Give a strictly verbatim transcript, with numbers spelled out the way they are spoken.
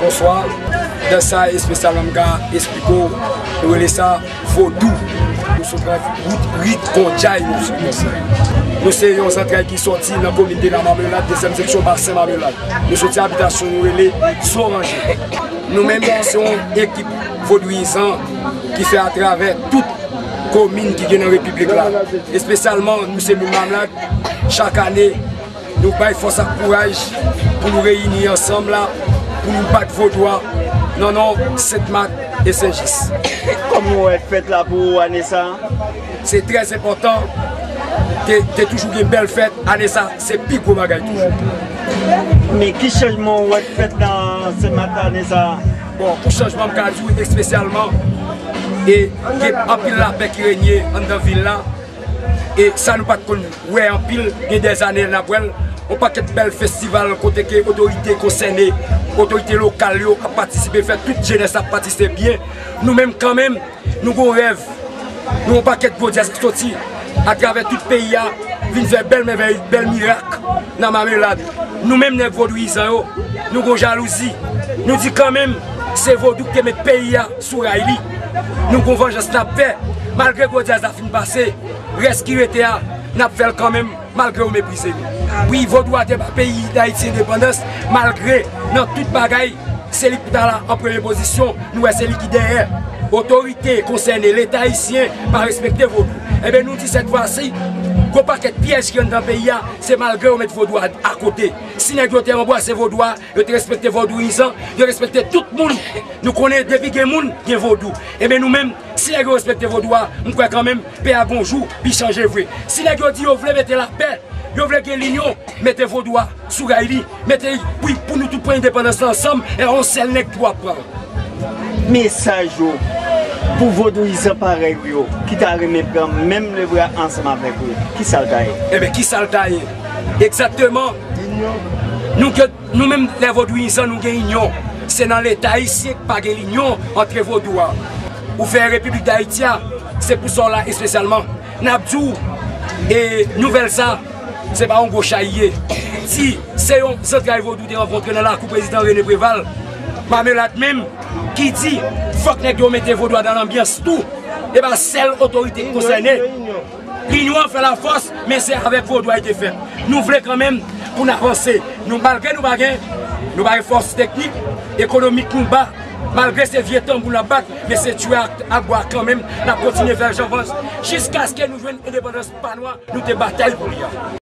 Bonswa. Dans sa espesyalman m ka esplike w, nou rele sa vodou. Nou sot nan wout rit kondjay nou sot dans sa. Nou se yon zantray ki sòti nan komin de la Marmelade, dezyèm seksyon Basen Marmelade. Nou soti abitasyon nou rele Zoranje. Nou menm se yon ekip vodouyizan ki fè atravè tout komin ki gen nan repiblik la. Espesyalman nou se moun Marmelade, chak ane nou bay fòs ak kouraj pou nou reyini ansanm la, pou nou bat vodou a nan non Sent Mak e Sen Jis. Kòman w wè fèt la pou ou ane sa a? Se trè enpòtan. Te, te toujou gen bèl fèt, ane sa se pi gwo bagay toujou. Men ki chanjman w wè k fèt nan Sent Mak ane sa a? Bon, pou chanjman m ka di w espesyalman, e gen anpil lapè ki renye anndan vil la. E sa nou pa t konn wè anpil, gen dèzane n ap wè l. Yon pakèt bèl festival kote ke otorite konsène, otorite lokal yo ap patisipe, fè tout jenès la ap patisipe byen. Nou menm kanmenm, nou gon rèv. Nou yon pakèt gwo dyaz ki soti atravè tout peyi a, vin fè bèl mèvèy, bèl mirak nan Mamelad. Nou menm nèg vodouyizan yo, nou gon jalouzi. Nou di kanmenm, se vodou ki te met peyi a sou ray li. Nou gon vanjans n ap fè, malgre gwo dyaz la fin pase, rès ki rete a, n ap fè l kanmenm, malgre yo meprize nou. Wi, vodou a te ba peyi Dayiti endepandans, malgre nan tout bagay, se li ki ta la an premye pozisyon, nou wè se li ki dèyè. Otorite konsène, Leta ayisyen pa respekte vodou. Enben, nou di sèt fwa si, gwo pakèt pyèj ki anndan peyi a, se malgre yo met vodou a akote. Si nèg yo te anbrase vodou a, yo te respekte vodouyizan, yo respekte tout moun. Nou konnen depi gen moun, gen vodou. Enben, nou menm, si nèg yo respekte vodou a, m kwè kanmenm, peyi a gon jou, pi chanje vre. Si nèg yo di yo vle mete lapè, yo vle gen linyon, mete vodou a sou ray li, mete pou, pou nou tout pran endepandans la ansanm, e yon sèl nèg ki ap pran. Mesaj ou pou vodouyizan parèy ou yo ki ta renmen pran menm lebra ansanm avèk ou, ki sa l ta ye? Enben, ki sa l ta ye? Egzakteman. Nou gen, nou menm lè vodouyizan nou gen inyon. Se nan Leta ayisyen ki pa gen linyon antre vodou a. Ou fè Repiblik Dayiti a, se pou sa w la espesyalman. N ap di w, e nouvèl sa, se pa yon gwo chay ye. Si se yon zantray vodou te rankontre nan lakou prezidan Rene Preval, Mamelad menm, ki di fòk nèg yo mete vodou a nan lanbyans tou, e pa sèl otorite ki konsène. Linyon an fè lafòs, men se avèk vodou a li te fèt. Nou vle kanmenm pou n avanse. Nou, malgre nou pa gen, nou pa gen fòs teknik, ekonomik nou ba, malgre se vye tanbou n ap bat, men se tchwe ak, ak bwa kanmenm, n ap kontinye fè janvans jiskaske nou jwenn endepandans pa nou a, nou te batay pou li a.